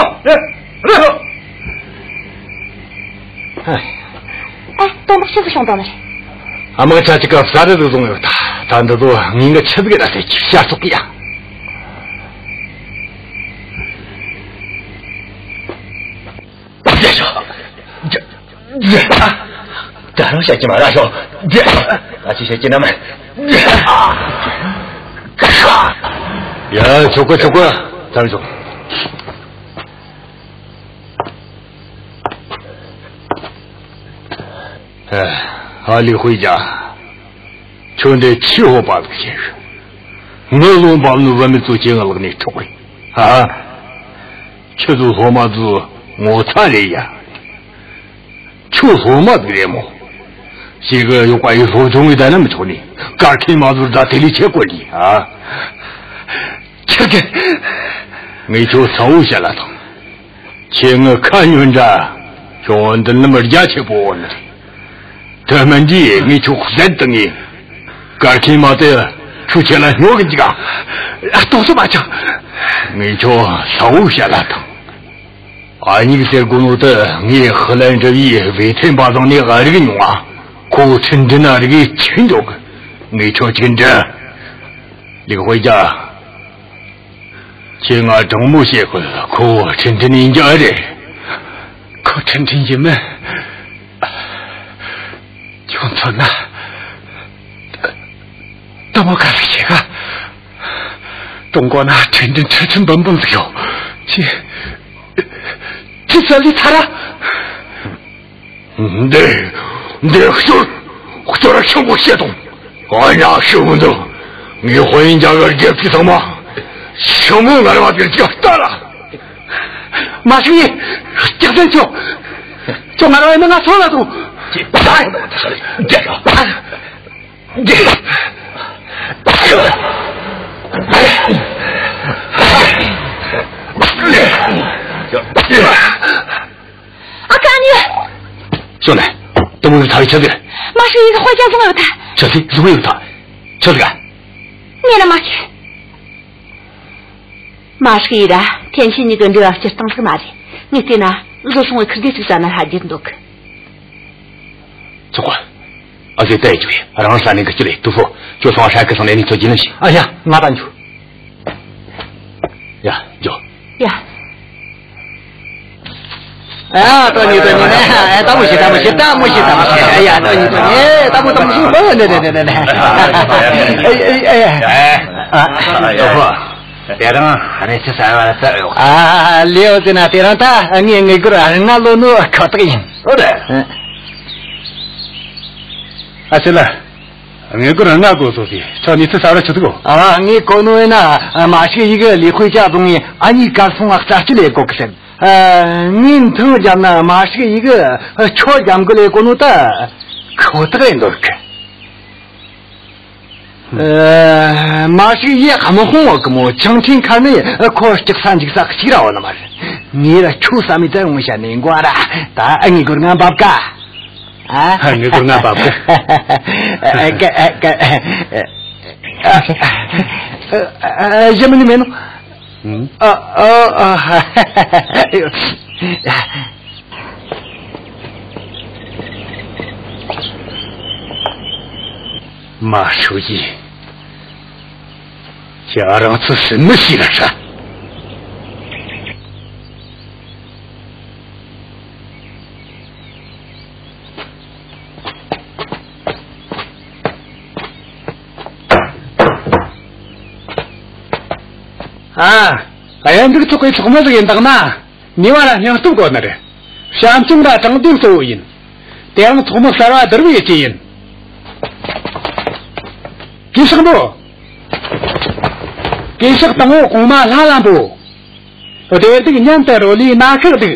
ཨ། ཨེ། ཨེ། དོན་དག་ཆི་ཟིག་བྱུང་བཏང་ནི་རེད། ཨ་མ་ཆ་ཅིག་ག་ས་རུ་ཟིག་བཟུང་ཡོད་ད། ད་འདི་ཚོ་ངས་ང་ཆི་ཟིག་ལ་ཟེར་གི་ཤ་ཚོགས་གི་ཡ། ད་རང་བཤད་ཀྱི་མ་ར་ཤོག་ང་ཅི་བཤད་ཀྱི་ན་མ། ཡ། ཆོག་གི་ཆོག་གི་ད་རང་ཤོག་ཨ། ལི་ཧུའེ་ཅང་། ཁྱོད་འདི་ཆི་ཧོ་པ་ཟིག་བྱེད། ངའི་བློན་འབབ་ནི་བུད་མེད་ཚོ་ཁྱེད་ངའི་ལག་ནས་འཕྲོག་གི། ཨ། ཁྱོད་ཚོ་སློབ་མ་ཚོ་ངོ་ཚ་རེད་ཡ། ཁྱོད་སློབ་མ་ཟིག་རེད་མོ། ཞེ་གི་གཡོག་པ་ཡི་སློབ་སྦྱོང་གི་ད་ན་མི་ཆོག་ནི། གར་མཁན་མ་ཚོར་ད་དེ་ལས་ཆེ་གོ་ནི། ཨ། ཁྱེད་ཀྱིས། ངས་ཁྱོད་གསལ་བོ་བཤད་ལ་དང་། ཁྱེད་ངའི་ཁ་ཉོན་འདྲ། ཁྱོད་འདི་ལམ་རྒྱ་ཆེ་པོ་འོ་ནི། དེ་མིན་དུས་ངས་ཁྱོད་བསད་དང་ངས། གར་མཁན་མ་དེ་ཁྱོད་ཁྱེད་ལ་སྨྱོ་གི་འཇུག་ག་ལྟོགས་སོ་མ་ཆང་། ངས་ཁྱོད་གསལ་བོ་བཤད་ལ་དང་། ཨ་མྱེས་ཟེར་གོ་ནོ་དེ་ངས་ཧི་ལན་འགྲུལ་བའི་ཝེ་ཐེན་པ་ཚང་ནས་ཨ་རིག་མྱོང་ང་། ཁོ་ཁྲིན་ཏིན་ཨ་རིག་ཆི་འགྲོ་གི། ངས་ཁྱོད་ཅིག་འདྲི། ལིག་ཧུའེ་ཅང་། ཁྱེད་ང་དྲང་མོ་བཤད་གོ། ཁོ་ཁྲིན་ཏིན་ཡིན་རྒྱུ་ཨེ་རེད། ཁོ་ཁྲིན་ཏིན་ཡིན་མིན། ཁྱོད་མཚོན་ན། དེ་མོ་ག་ཟིག་བྱེད་ག་ཀྲུང་གོ་ན་ཁྲིན་ཏིན་ཁྲི་ཁྲི་འབུམ་འབུམ་ཟིག་ཡོད། ཁྱེད། ཁྱེད་ཚོ་ལས་ཐར་ར། འདི། འདི་སྐྱོར། སྐྱོར་ར་ཆེན་པོ་བཤད་དང་། ཨ་ཉག་ཤི་མི་འདུག་ངས་དཔོན་ཡིན་རྒྱ་གར་རྒྱལ་ཁབ་ཚང་མ། ཤི་མོ་ངར་བ་དེར་ཅིག་ལྟ་ར། མ་ཤི་ཡི། སྐྱག་རྫུན་ཆོ། ཁྱོད་ངར་བ་ཡིན་ན་ང་ཚོ་ལ་དུ། ཅི། ཨ། ཨ་ཀ་ནི། ཞོ་ལེ། དུ་མོ་ཐ་བི་ཆ་ཟིག་མ་ཤི་ཡི་ཧོ་ཅ་བཟུང་ཡོད་ད། ཆ་ཟིག་བཟུང་ཡོད་ད། ཆ་ཟིག་ག་ངས་ལ་མ་ཤི། མ་ཤི་ཡི་ད་ཐེན་ཆིན་གཉིས་ཀྱི་འབྲེལ་བ་སྤྱིར་བཏང་ཟིག་མ་རེད། ངས་བལྟས་ན་བཟོ་སོང་བའི་ཁུར་གེ་ཅིག་ཟ་ན་ཧ་རྒྱུ་འདུག་ཚོགས་པ། ཨ་ཟེ་ཏའི་ཅུའི་རང་ས་ནས་འགུལ་གྱི་རེད། ཏུ་ཧྥུ། ཁྱོད་སོང་ཧྲ་གི་སོང་ནས་ནི་ཚོ་རྒྱུས་ལོན་བྱེད། ཨ་ཡ། ང་ད་འཇུ། ཡ། འཇུ། ཡ། ཨ། ཏོ་ནི་ཏོ་ནི་ནས། ཨ། ད་མོ་ཤི། ད་མོ་ཤི། ད་མོ་ཤི། ད་མོ་ཤི། ཨ་ཡ། ཏོ་ནི་ཏོ་ནི། ད་མོ་ད་མོ་ཤི། ཨ་ནི་ནི་ནི་ནི་ནི། ཨ་ཨ་ཨ། ཨ། ཏུ་ཧྥུ། དེ་རིང་ཨ་ནི་ཅི་ཟ་བ་ལ་ཟ་ཡོད། ཨ། ལེའོ་ཟེར་ན་དེ་རིང་ད་ངས་ངེད་སྒོར་ལྔ་བླུགས་ནོ་ཁོ་ཐག་ཡིན། ཨོ་རེད། ཨ་ཟེར་ལ། ངེད་སྒོར་ལྔ་དགོས་སོ་ཟེར། ཁྱོད་ནི་ཅི་ཟ་བ་ཆི་ཟིག་གོ། ཨ། ངས་གོ་ནོ་ཡིན་ན་མ་ཤི་ཡི་གི་ལི་ཧུའེ་ཅང་བཟུང་ངས་ཨ་མྱེས་གར་སོང་ང་རྩ་སྤྱོད་ལས་གོ་གི་ཟེར། ཨ། ངས་འཐེན་བརྒྱབ་ན་མ་ཧྲི་ཡི་གིས་ཁྱོ་འཇམ་གི་ལས་གོ་ནོ་ད་ཁོ་ཐག་ཡིན་འདོད་གི། ཨ། མ་ཧྲི་ཡི་དམག་དཔུང་བ་གི་མོ་ཆང་ཁྲིན་ཁ་ནི་ཁོ་སྐྱག་ས་འཇིག་ས་གཅིག་ར་བ་ན་མ་རེད། ངས་ར་ཁྱོ་བསམ་མེད་ད་ཡོང་བྱ་ནས་འགོ་ར་ད་ཨ་ངའི་སྒོར་ང་འབབ་ག། ཨ། ངའི་སྒོར་ང་འབབ་ག། ཨ། ཀ་ཨ་ཀ་ཨ། ཨ། ཨ། ཨ། ཨ། ཞེ་མི་ནི་མེད་ནོ། ཨ། ཨ། ཨ། མ་ཧྲི་ཡི། ཁྱེད་རང་ཚོ་སུན་མི་ཤེས་ལ་ཧྲ། ཨ། གཡོན་འདུག་ཚོགས་པའི་ཚོགས་མི་ཟིག་ཡིན་དང་ན། ཉེ་བ་ལ་སྙིང་སྟོབས་དགོས་ནི་རེད། བྱམས་སྐྱོང་ར་དྲང་བདེན་གཙོ་བོ་ཡིན། དེ་རིང་ཚོགས་མི་གསར་བ་བསྡུར་བའི་གྲས་ཡིན། གུས་ཕྱག་འབུལ། གུས་ཕྱག་དང་པོ་གོང་མ་ལྷ་ལ་འབུལ། བདེ་སྡུག་མཉམ་དུ་རོལ་ལེ་ན་ཁག་འདུག་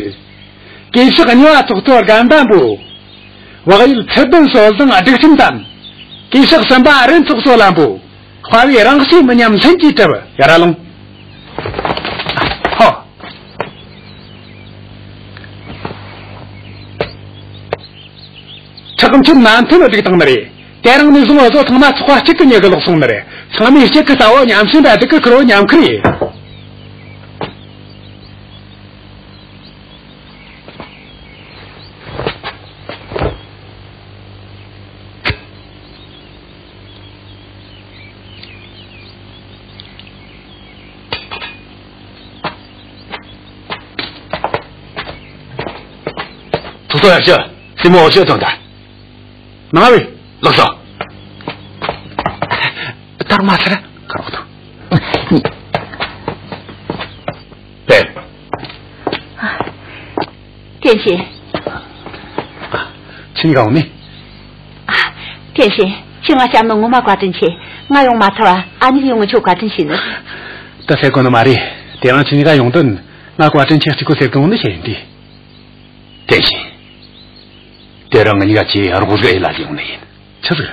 གུས་ཕྱག་གཉིས་པ་ཚོགས་གཙོ་དགའ་ལྡན་འབུལ། བག་ཡོད་ཚུལ་ལྡན་སྲོལ་བཟང་སྒྲིག་ཁྲིམས་དམ། གུས་ཕྱག་གསུམ་པ་རིན་ཚོགས་གཙོ་ལ་འབུལ། དཔའ་བོས་རང་གཤིས་མི་ཉམས་ལྷུན་གྱིས་གྲུབ། ཡར་ར་ལོངས། ཧོ། ཁྲག་མཆོད་མ་མཐུན་སྒྲིག་བཏང་ནི་རེད། དེ་རིང་ནས་བཟུང་བཟོ་ཚང་མ་ཚོགས་པ་གཅིག་གི་མྱིང་གི་ལོག་སོང་ནི་རེད། ཚང་མས་གཅིག་གི་རྩ་བོ་མཉམ་ཞུན་ར་སྡིག་གི་ཁུར་བོ་མཉམ་ཁུར་ཡིན། ཐུགས་ཚོད་ཡག་ཤོས། སྲིང་མོ་འོ་ཤོད་དང་ད། ནང་བའི། ལགས་སོ། ད་རུང་མ་ཚར། ཁ་རོག་ཐོ། པེ། ཨ། ཏེན་ཞིན། ཁྱེད་གཉིས་ཀ་འོང་ནི། ཨ། ཏེན་ཞིན། ཁྱེད་ང་བསྐྱབས་ནོ་ངོ་མ་བཀའ་དྲིན་ཆེ། ང་ཡོང་མ་ཐུབ་བ་ཨ་ནེ་གིས་ཡོང་ངས་ཁྱོ་བཀའ་དྲིན་ཞུས་ནི། ད་ཟེར་དགོས་ནི་མ་རེད། དེ་རིང་ཁྱེད་གཉིས་ཀ་ཡོང་དོན་ང་བཀའ་དྲིན་ཆེ་གཅིག་པོ་ཟེར་གི་འོང་ནི་བྱས་ཡིན་ཏེ། ཏེན་ཞིན། དེ་རིང་ང་གཉིས་ཀ་ཁྱེད་རོགས་ཟིག་ཡེད་ལ་ཡོང་ནི་ཡིན། ཆི་ཟིག།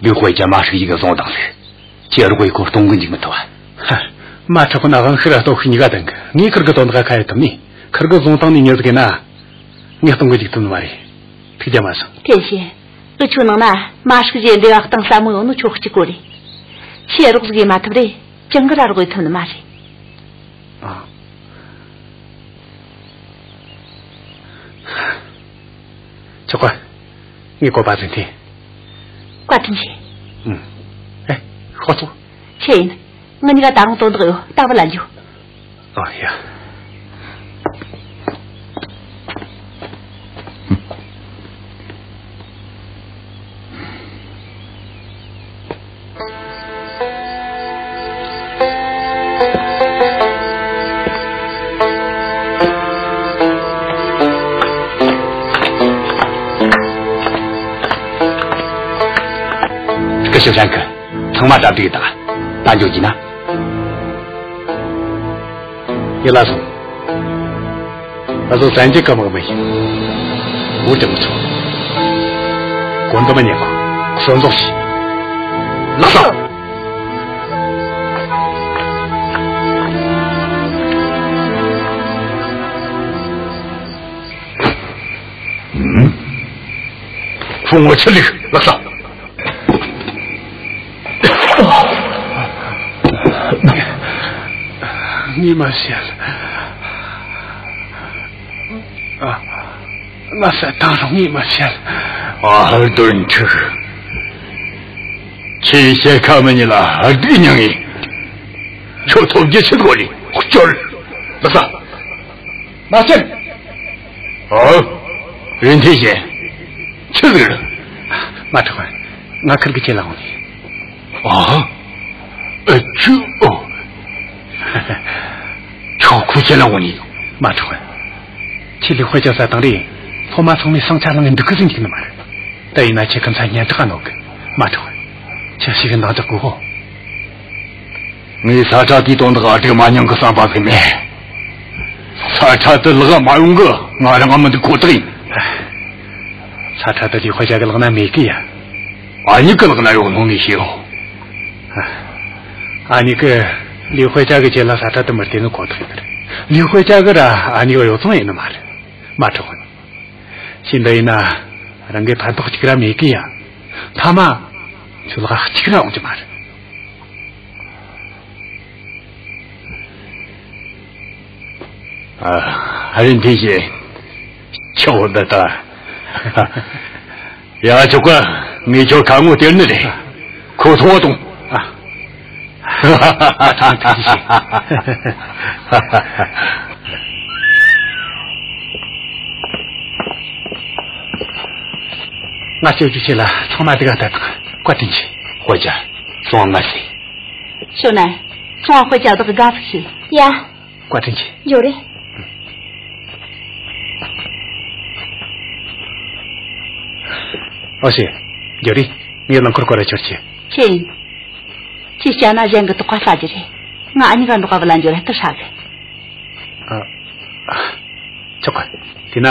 ལིའུ་ཧུའེ་ཅན་མ་ཧྲི་ཡི་གིས་བཟུང་བཏང་ཟིག། ཁྱེད་རོགས་ཡེད་ཁོ་གཏོང་གི་འཇུག་མི་ཐུབ་བ། ཧ། མ་ཁྲི་ཧོ་ན་དབང་ཤུགས་ར་སྟོབས་ཤུགས་གཉིས་ཀ་ལྡན་གི། ངས་ཁུར་གི་དོན་དག་ཁ་ཡེད་ཐུབ་ནི། ཁུར་གིས་བཟུང་བཏང་ནི་མྱི་ཟིག་ཡིན་ན། ངས་གཏོང་གི་འཇུག་ཐུབ་ནི་མ་རེད། ཐུགས་རྒྱལ་མ་སོང་། ཏེན་ཞིན། འུ་ཆོ་ནང་ན་མ་ཧྲི་ཡི་འབྲེལ་བ་གཏིང་ཟབ་མོ་ཡོད་ནོ་ཁྱོ་གཅིག་པོ་རེད། ཁྱེད་རོགས་ཟིག་ཡེད་མ་ཐུབ་རེ། ཅང་གིས་ར་རོགས་ཡེད་ཐུབ་ནི་མ་རེད། ཨ། ཆོག་ག། ངས་བཀོད་པ་ཟིན་ཐེ། བཀའ་དྲིན་ཆེ། ཨུམ། ཨེ། ཤོག་ཚོ། ཆི་ཡིན། ང་གཉིས་ཀ་ད་རུང་དོན་དག་ཡོད། ད་བུད་ལ་འགྱོ། ཨ་ཡ། སྐུ་ཞབས་ཧྲན་ཁི། ཚང་མ་གྲ་སྒྲིག་དང་། ད་འགྱོ་རྒྱུ་ན། ཡིད་ལ་སོང་། ང་ཚོ་བཙན་རྒྱལ་གྱི་དམག་མི་ཡིན། འུ་ཅག་མི་ཚོ། བཀོད་འདོམས་མི་ཉན་པ། བཙོན་བཟུང་བྱོས། ལགས་སོ། ཧུང་ངོ་ཆི་ལིག་ལགས་སོ། ངས་མ་བཤད། ཨ། ང་ཟ་དང་རུང་ངས་མ་བཤད། ཨ། ཧར་དོན་ཁྲི། ཁྱེད་ཞལ་ཁ་མི་ཉན་ལ་ཧར་སྡུག་མྱངས་ངེ། ཁྱོད་ཐོབ་རྒྱུ་ཆི་དགོས་ནི་སྐྱོར། ལགས་སོ། མ་བྱན། ཨོ། རིན་ཐེ་ཞན། ཆི་ཟིག་རེད། མ་ཁྲི་ཧོན། ང་ཁུར་གི་ཁྱེད་ལ་འོང་ནི། ཨ། ཨ་ཆུ་ཨོ། ཁྱོད་ཁུར་ཁྱེད་ལ་འོང་ནི། མ་ཁྲི་ཧོན། ཁྱེད་ལིའུ་ཧུའེ་ཅན་བསད་བཏང་རེ། སློབ་མ་ཚང་མས་ཟིང་ཆ་ལངས་ནས་འདུག་གི་ཟིན་འཇུག་ནི་མ་རེད། ད་ཡིན་ན་ཁྱེད་ཁ་མཚར་སྙན་གྲགས་གནོད་གི། མ་ཁྲི་ཧོན། ཁྱེད་ཞིག་གི་འདང་རྒྱག་དགོས་གོ། ངས་ས་ཁྲ་དེའི་དོན་དག་ཨ་ཀྲིག་མ་མྱང་གི་བསམ་པ་ཟིག་མེད། ས་ཁྲ་དེ་ལག་མ་ཡོང་གི། ང་རང་མི་འདུག་ཁོ་ཐག་ཡིན། ས་ཁྲ་དེ་ལི་ཧོ་ཅ་གི་ལག་ན་མེད་གི་ཡ། ཨ་ནི་གི་ལག་ན་ཡོད་ནོ་ངས་ཤེས་ཡོད། ཨ་ནི་གི་ལི་ཧོ་ཅ་གི་ཆེད་ལ་ས་ཁྲ་དེ་མི་སྟེར་ནི་ཁོ་ཐག་ཡིན། ལི་ཧོ་ཅ་གི་ར་ཨ་ནི་གི་ཡོད་ཚང་ཡིན་ནི་མ་རེད། མ་དྲག་གོ་ནི། ཤིན་ཏུ་ཡིན་ན་རང་གི་ཕན་ཐོགས་གཅིག་ར་མེད་གི་ཡ། མཐའ་མ་ཁྱོད་ལ་གཅིག་ར་འོང་རྒྱུ་མ་རེད། ཨ། ཨ་རིན་ཐེ་ཞེ། ཆོག་འདི་ལྟ། ཡ། ཆོག་གི། ངས་ཁྱོད་ཁ་ངོ་སྟེར་ནི་རེད། ཁོ་ཐོ་བ་གཏོང་། ཨ། ང་ཚོའི་རྒྱུ་ཆེ་ལ་ཚང་མ་དེ་ག་ལྟ་དང་། བཀའ་དྲིན་ཆེ། ཧོ་ཅ། སོང་མ་སི། ཤོ་ན། ཚོང་དཔེ་ཅག་བདག་དགའ་ཟིག་ཤི། ཡ། བཀའ་དྲིན་ཆེ། ཡོད་རེད། ཨོ་ཤེ། ཡོད་རེད། ངས་རླངས་འཁོར་སྐོར་ར་ཆོར་ཆེ། ཆེ་ཡིན། ཁྱེད་སྐྱ་ན་གཞན་གི་དོགས་པ་ཟ་རྒྱུ་རེད། ང་ཨ་ནི་ག་འགྲོགས་པ་བ་ལ་འགྱོ་ར་ལྟ་ཧྲ་གི། ཨ། ཨ། ཆོག་ག། དེ་ན།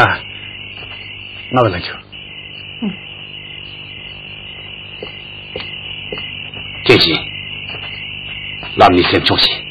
ང་བ་ལ་འགྱོ། ཁྱེད་ཀྱིས་ལམ་ནས་སེམས་ཆུང་བྱོས།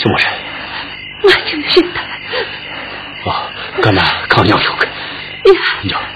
ཆི་མོ་རེད། ང་ཅུང་ཞིག་ད། ཨ། ག་ན་ཁང་ཉང་ཞོག་གི། ཡ། ཡ།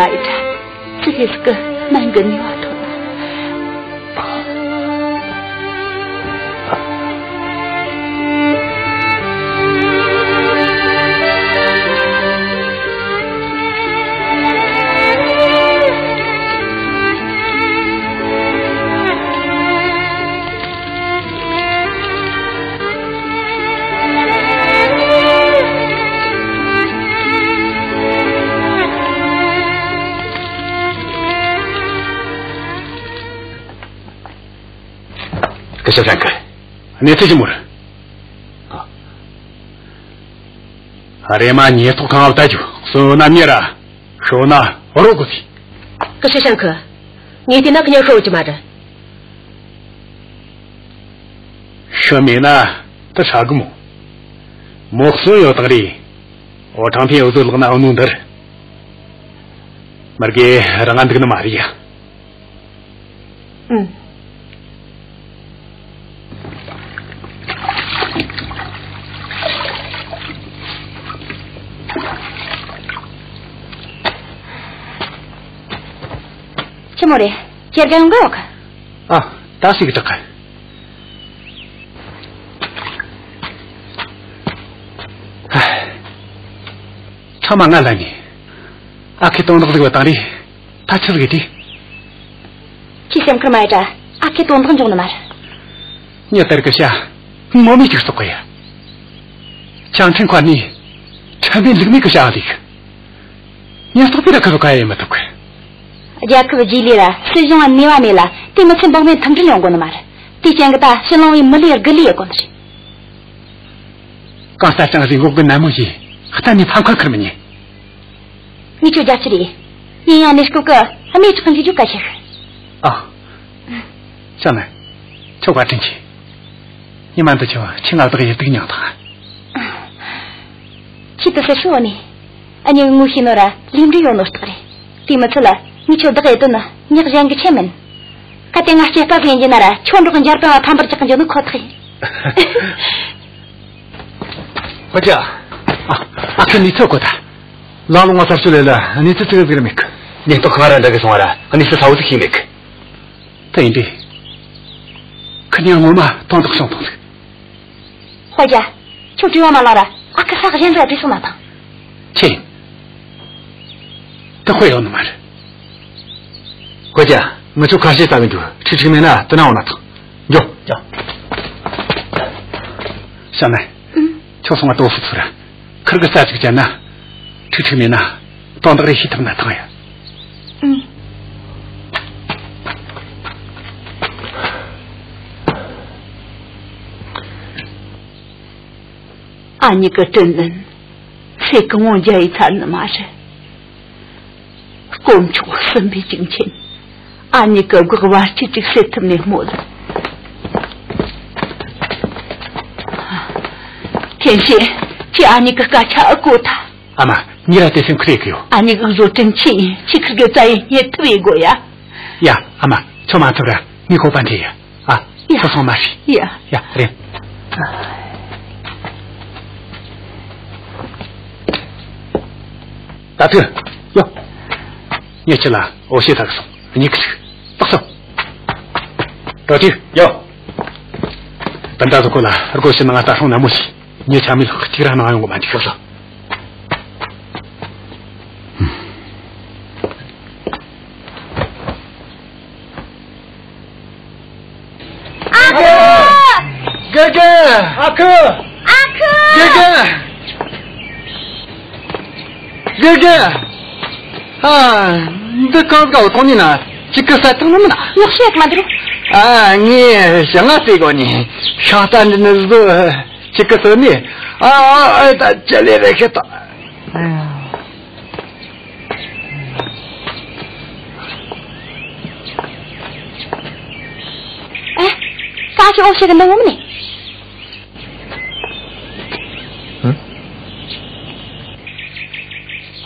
ཨ་ཡི་ད། ཙི་གེ་ཟིག་གི་ནང་གི་ནུས་པ་ཐོན། སྐུ་ཞབས་ཧྲན་ཁི། གནས་ཚུལ་ཆི་མོ་རེད། ཨ། རེམ་མ་ཉེན་རྟོག་ཁང་ང་བསྡད་རྒྱུ། གསོན་ཡོད་ན་མྱུར་ར། ཤི་ཡོད་ན་རོ་དགོས་ཟིག་སྐུ་ཞབས་ཧྲན་ཁི། ངས་བལྟས་ན་ཁི་ཉིན་ཤི་ཡོད་རྒྱུ་མ་རེད། ཤི་མེད་ན་དེ་ཧྲ་གི་མོ། མོ་གསོན་ཡོད་དང་རེད། འོ་ཁྲང་ཕིན་འུ་ཟོའི་ལག་ན་འོ་ནོ་འདིར། མི་དགེ་རང་ང་འདུག་ནི་མ་རེད་ཡ། ཨུམ། ཆི་མོ་རེད། ཁྱེར་གི་ཡོང་གི་ཡོད་གི། ཨ། ད་ཞིག་དྲག་གི། ཚང་མ་ང་ལ་ནི། ཨ་ཁུས་དོན་དག་ཟིག་བཏང་རེད། ད་ཆི་ཟིག་ཡིན་དེ། ཁྱོས་སེམས་ཁུར་མ་ཡེད་དྲ། ཨ་ཁུས་དོན་དག་འབྱུང་ནི་མ་རེད། ཉི་ལྟར་གི་བྱ། ངོ་མས་ཅིག་རྟོགས་གི་ཡ། ཅང་ཁྲིན་ཁོ་ནི། ཁྲིམས་དཔོན་ལུགས་མེད་གི་བྱ་བ་ལས་གི། ཉེན་རྟོག་པས་ར་ཁུ་བ་ག་ཡེ་མི་ཐུབ་གི། རྒྱལ་ཁབ་རྗེས་ལུས་ར་སྲིད་གཞུང་ང་ནུས་པ་མེད་ལ། དེ་མི་ཚད་འབངས་མི་མཐུན་སྒྲིལ་ཡོང་དགོས་ནི་མ་རེད། དེའི་རྐྱེན་གིས་ད་ཕྱི་ལུང་བའི་མི་ལུས་ར་དགུ་ལུས་ཡེ་དགོས་ནི་རེད། གང་ལྟར་ཀྲང་ཟིག་འགོག་གི་ནན་མོ་བྱོས། གཏན་ནས་ཕམ་ཁ་ཁུར་མི་ཉན། ངས་ཁྱོད་རྒྱབ་ཀྱི་རེད། ཡིན་ཡང་གནས་སྐབས་ཀྱི་གནས་ཁག་འཇུག་རྒྱུ་གལ་ཆེ་གི། ཨ། ཅང་ནན། ཁྱོད་བཀའ་དྲིན་ཆེ། ཉི་མ་འདི་ཆོ་ཁྱོས་ང་བདག་ཡེ་སྡུག་མྱངས་དང་། ཁྱོས་དེ་ཟེར་ཤོག་ནི། ཨ་ནི་ངོ་ཤེས་ནོ་ར་ལས་འབྲས་ཡོད་ནོ་རྟགས་རེད། དེ་མི་ཚད་ལ་ངས་ཁྱོད་བདག་ཡེ་དོན་ནི་ཉག་གཞན་གི་ཆེད་མིན། གལ་ཏེ་ང་སྐྱེས་པ་ཟིག་ཡིན་རྒྱུ་ན་ར། ཁྱོད་འགྲོགས་འཇར་པན་བ་ཕམ་པར་རྒྱག་རྒྱུ་ནི་ཁོ་ཐག་ཡིན། ཧོ་ཅ། ཨ། ཨ་ཁུ་ནི་ཚོ་གོ་ད། ལ་ལུང་བ་སར་ཆུ་ལེ་ལ་ནི་ཚི་ཚི་གི་མིག། ཉེན་རྟོག་ཁང་ར་འདྲ་གི་སོང་བ་ར་ནི་ཚི་ས་བོ་ཚིག་ཤིག་མིག། ད་ཡིན་དེ། ཁུ་ནི་ངོ་མ་དོན་དག་བྱུང་ཐོང་ཟིག། ཧོ་ཅ། ཁྱོད་བྲེལ་བ་མ་ལངས་ར། ཨ་ཁུ་ས་གཞན་ར་བྲིས་སོང་ན་ཐང་། ཆེ། ད་དཔེ་ཡོད་ནི་མ་རེད། ཧོ་ཅ། ངི་ཆོ་ཁ་ཤས་ལྟ་གི་འདུག། ཁྲིག་ཁྲིག་མེད་ན་དེ་ན་འོང་ན་ཐང་། འགྱོ། འགྱོ། ཤ་ནའི། ཨུམ། ཁྱོད་སོང་ང་ལྟོ་ཕུད་ཚུར་ར། ཁིར་གི་རྩ་ཅིག་བཅད་ན། ཁྲིག་ཁྲིག་མེད་ན། དོན་དག་རེ་ཤེས་ཐུབ་ན་ཐང་ཡ། ཨུམ། ཨ་ནི་གི་དྲིན་ནན། ཚེ་གང་བོ་འཇལ་ཡེ་ཚར་ནི་མ་རེད། དཀོན་མཆོག་གསུམ་པོའི་ཅིང་ཆེན། ཨ་ནི་གི་གེགས་བར་ཆད་ཅིག་སེལ་ཐུབ་ནས་སྨོན། ཐེན་ཤེ། ཁྱོས་ཨ་ནི་གི་སྐད་ཆ་ཨེ་གོ་ཐལ། ཨ་མ། ངས་ར་དེ་སེམས་ཁུར་ཡེ་གི་ཡོད། ཨ་ནི་གི་གཟོད་དྲིན་ཆེ། ཁྱོས་ཁིར་གི་རྩ་ཡི་སྙིང་ཐུབ་ཡེ་དགོས་ཡ། ཡ། ཨ་མ། ཁྱོད་མ་ཐུབ་ར་ངས་ཁོ་པ་འདྲི་ཡ། ཨ། ཡ། ཁྱོད་སོང་མ་ཤི། ཡ། ཡ། རེད། ད་ཐུག་ཡོ། ངས་ཁྱེད་ལ་འོ་བྱེད་ད་གི་སོང་། གཉིས་ཀྱི་ཚིག་ཏག་སོ། རོ་ཐུག་ཡོ། སྤུན་ཟླ་ཚོ་ཁོ་ལ་སྒོ་ཕྱི་ནང་ལྟ་སྲུང་ནན་མོ་བྱོས། ངས་ཆ་མེད་ལྷག་གཅིག་ར་ནང་ཡོང་གི་མ་འཇུག་སོ། ཨ་ཁུ། དགེ་རྒན། ཨ་ཁུ། ཨ་ཁུ། དགེ་རྒན། དགེ་རྒན། ཨ། འདི་གང་ག་འོ་ཐོང་ནི་ན། གཅིག་གི་ས་ཐང་ནི་མིན་ན། ཡག་ཤོས་མ་འདུག། ཨ། ངས་ཞང་ང་ཟེར་གོ་ནི། ཤང་རྟ་འདི་ནི་བཟོ། གཅིག་གི་སོ་ནི། ཨ། ཨ། ཨ། ད་ཅི་ལས་རེད་ཤེས་ད། ཨེ། ཀ་ཤི་འོ་ཤི་གི་འདི་ངོ་མ་ནི།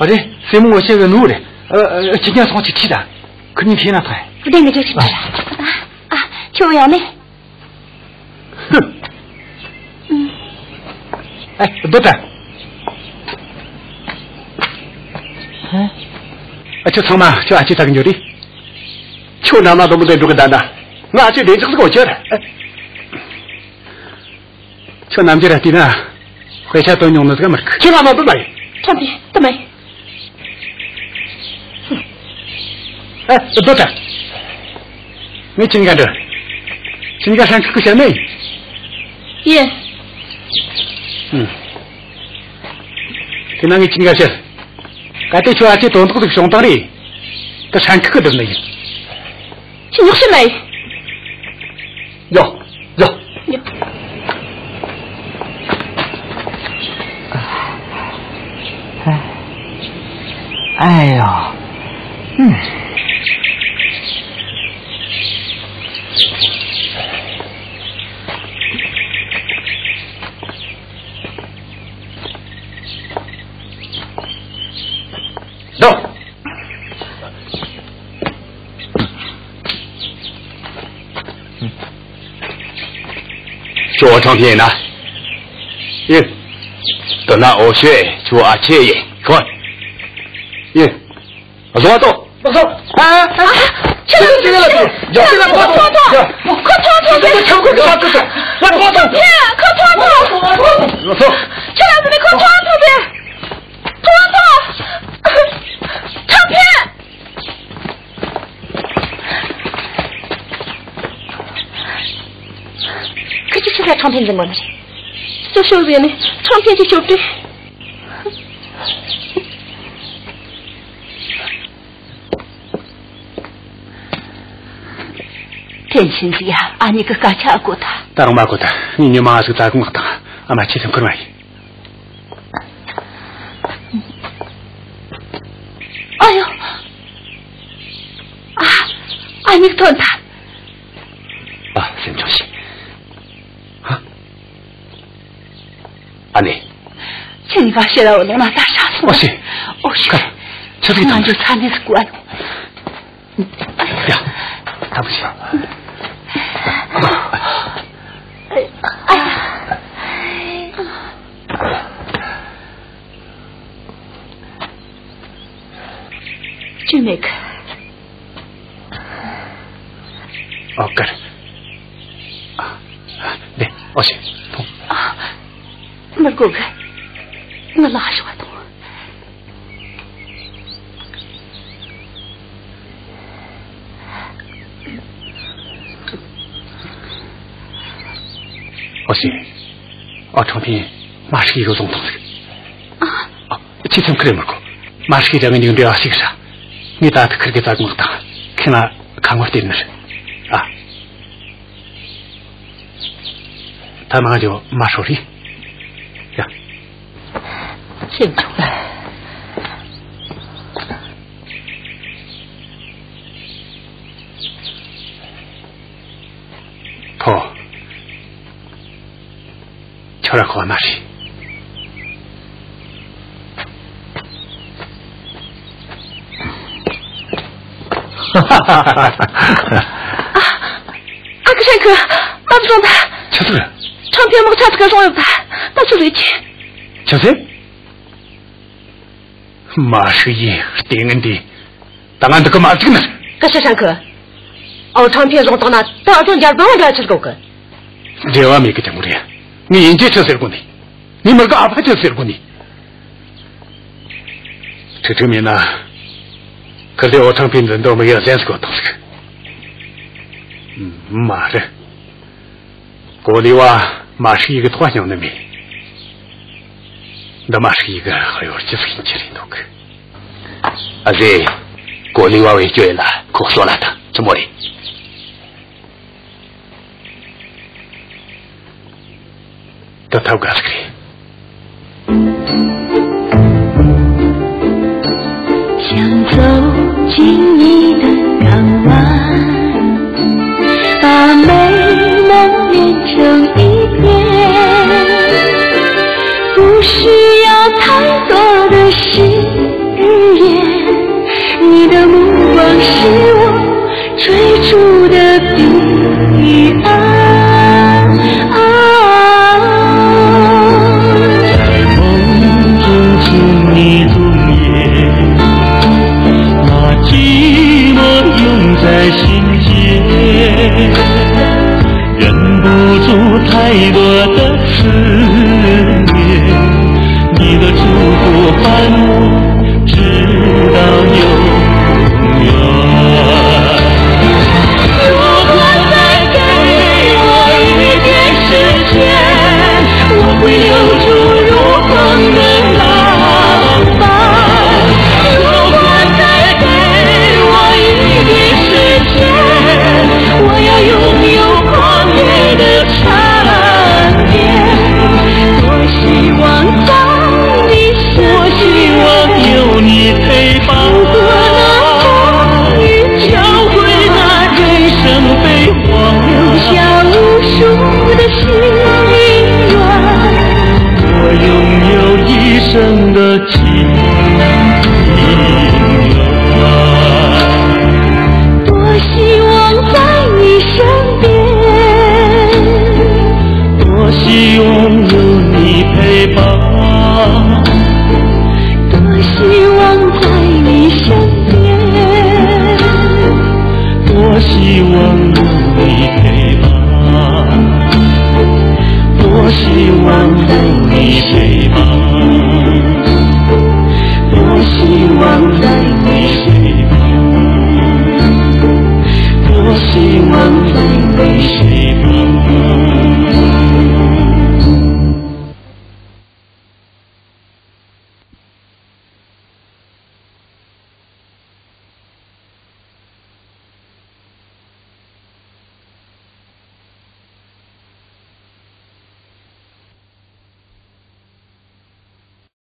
ཨ་རེ། སྲས་མོ་འོ་ཤི་གི་ནུ་རེད། ཨ། ཨ། ཁྱི་ཉ་སོང་ཅིག་ཁྲིད་ད། ཁུ་ཉིན་ཁྱེད་ན་ཐོན། བདེན་གི་ཅོ་ཅིག་ཨ། ཨ། ཁྱོད་ཡང་ནི། ཨེ། སྡོད་ད། ཧ། ཨ། ཁྱོད་ཚང་མ་ཁྱོད་ཨ་ཅེ་ཚ་གི་འགྱོ་རེ། ཁྱོད་འདྲ་མ་དུམ་བུ་དེ་འགྲོ་གི་ད་ད། ང་ཨ་ཅེ་བདེ་འཇགས་སུ་གོ་ཁྱོད། ཁྱོད་ནམ་རྒྱུན་ར་བལྟས་ན་དཔེ་ཆ་དོན་ཉུང་ནི་ཟིག་མི་རིག་ཁྱོད་ང་མ་འབུད་མ་ཡིན། ཁྲོམ་དེ་དུ་མ་ཡིན། ཨ། སྡོད་ད། ངས་ཁྱེད་གཉིས་ཀ་འདྲི། ཁྱེད་གཉིས་ཀ་ཧྲང་ཁུག་གི་ཤར་ནི་ཡིན། ཡིན། ཨང་། དེ་ན་ངས་ཁྱེད་གཉིས་ཀ་བཤད། གལ་ཏེ་ཁྱོད་ཨ་ཅེ་དོན་དག་ཟིག་བྱུང་བཏང་རེ། དེ་ཧྲང་ཁུག་གི་སྒྲུབ་ནི་ཡིན། ཁྱེད་ཉོག་བཤད་མ་ཡིན། ཡོ། ཡོ། ཡོ། ཨ་ཡོ། ཨུམ། ལོ། ཁྱོད་ཨོ་ཁྲང་ཕིན་ཡིན་ན། ཡིན། དེ་ན་ཨོ་ཤེ་ཁྱོད་ཨ་ཅེ་ཡིན་ཁོ། ཡིན། བཟོ་བ་ཏོ། ལགས་སོ། ཨ། ཨ། ཁྱེད་རང་ཚོ་ཁྱེད་རང་ཚོ་ཁྱེད་རང་ཚོ་ཁོ་ཐོངས་ཐོངས། ཁོ་ཐོངས་ཐོངས་པས། ཁྱེད་ཁོ་ཐོངས་ཐོངས། ཁོ་ཐོངས་ཐོངས། ལགས་སོ། ཁྱེད་རང་ཚོ་ནི་ཁོ་ཐོངས་ཐོངས་པས། ཐོངས་ཐོངས། ཁྲང་ཕིན། ཁི་ཆི་ཆི་ཟེར་ཁྲང་ཕིན་འཛིན་གོ་ནི་རེད། སོ་སོ་བས་ནི་ཁྲང་ཕིན་གྱི་ཞོབ་ཏུ། ཐེན་ཆིན་ཟིག་ཡ། ཨ་ནེ་གི་སྐད་ཆ་གོ་ཐལ། ད་རུང་མ་གོ་ཐལ། ངས་ཉི་མ་ཟིག་ད་གོང་དང་ཨ་མ་ཁྱེད་སེམས་ཁུར་མ་ཡིན། ཨ་ཡོ། ཨ། ཨ་ནེ་ཐོན་ཐལ། ཨ། སེམས་ཆུང་བྱོས། ཧ། ཨ་ནེ། ཁྱེད་གཉིས་ཀ་ཕྱིར་ར་བ་ལོང་ན་ད་ཧྲ་སོང་། ཨོ་ཤེ། ཨོ་ཤེ། ཁ། ཆི་ཟིག་ང་ཚོ་ཚ་ནས་སུ་བཀོད་ཨ་ནོ། ཡ། ཐབས་ཤེས། ཅི་མེད་གི། ཨོ་ཀར། ནེ། ཨོ་ཤེ། ཐོངས། མི་དགོས་གི། ང་ལ་ཤོག་ཐོངས། ཨོ་ཤེ། ཨོ་ཁྲང་ཕིན་མ་ཧྲི་ཡི་གི་བཟུང་ཐོངས་ཟིག། ཨ། ཨ། ཁྱེད་སེམས་ཁུར་མི་དགོས། མ་ཧྲི་ཡི་ར་ངའི་གཉིས་འབྲེལ་བ་ཞིག་ར། ངས་ད་ཐུག་ཁུར་གི་ད་གོང་དང་ཁྱེད་ང་ཁ་ངོ་སྟེར་ནི་རེད། ཨ། ད་ནང་འཇོག་མ་ཧྲོ་རི། ཡ། སེམས་ཆུང་། ཕོ། ཁྱོད་ར་ཁོ་མ་རེད། ཨ། ཨ་ཁུ་ཧྲན་ཁུ། ཨ་བཟང་ད། ཆི་ཟིག་རེད། ཁྲང་ཕིན་དམག་ཆ་ཚིག་ག་སོང་ཡོད་ད། ད་ཆི་ཟིག་ཅི། ཆི་ཟིག་མ་ཧྲི་ཡི་ལྟས་ངན་འདི། ད་ང་འདི་གི་མ་བཅུག་ནི། སྐུ་ཞབས་ཧྲན་ཁུ། ཨོ་ཁྲང་ཕིན་བཟུང་བཏང་ན་ད་ཚོ་འཇར་པན་འདྲ་ཆི་དགོས་གི། འབྲེལ་བ་མེད་གི་ཅང་རེད། ངས་ཡིན་གཅིག་ཆི་ཟེར་དགོས་ནི། ངས་མི་དགེ་ཨ་ཕ་ཆི་ཟེར་དགོས་ནི། ཁྲིག་ཁྲིག་མིན་ན། ཁིར་དེ་ཨོ་ཁྲང་པའི་འཛིན་དོན་མི་ཡ་གཞན་ཟིག་གོ་ཐང་ཟིག། མ་རེད། གོ་ལི་བ་མ་ཧྲི་ཡི་གི་ཐོག་སྙོང་ནི་མེད། འདི་མ་ཧྲི་ཡི་གི་གཡོ་སྒྱུ་ཟིག་ཡིན་གྱི་རེད་འདུག། ཨ་ཟེ། གོ་ལི་བ་བས་སྐྱོ་ཡི་ལ་ཁོ་གསོད་ལ་ཐང་ཆི་མོ་རེད། ད་ཐབས་དགའ་ཟིག་རེད། 想走进你的港湾，把美梦连成一片，不需要太多的誓言。你的目光是我 追逐的彼岸。啊，在梦中亲你容颜，那你的思念，你的祝福伴我直到永远。如果再给我一点时间，我会留住如风的浪漫。如果再给我一点时间，我要拥有狂野的长远。多希望在你身边，多希望有你陪伴。如果那风雨交汇，那人生悲欢，留下无数的心愿。我拥有一生的情愿。多希望在你身边，多希望有你陪伴。多希望在你身边，多希望有你陪伴。多希望有你陪伴。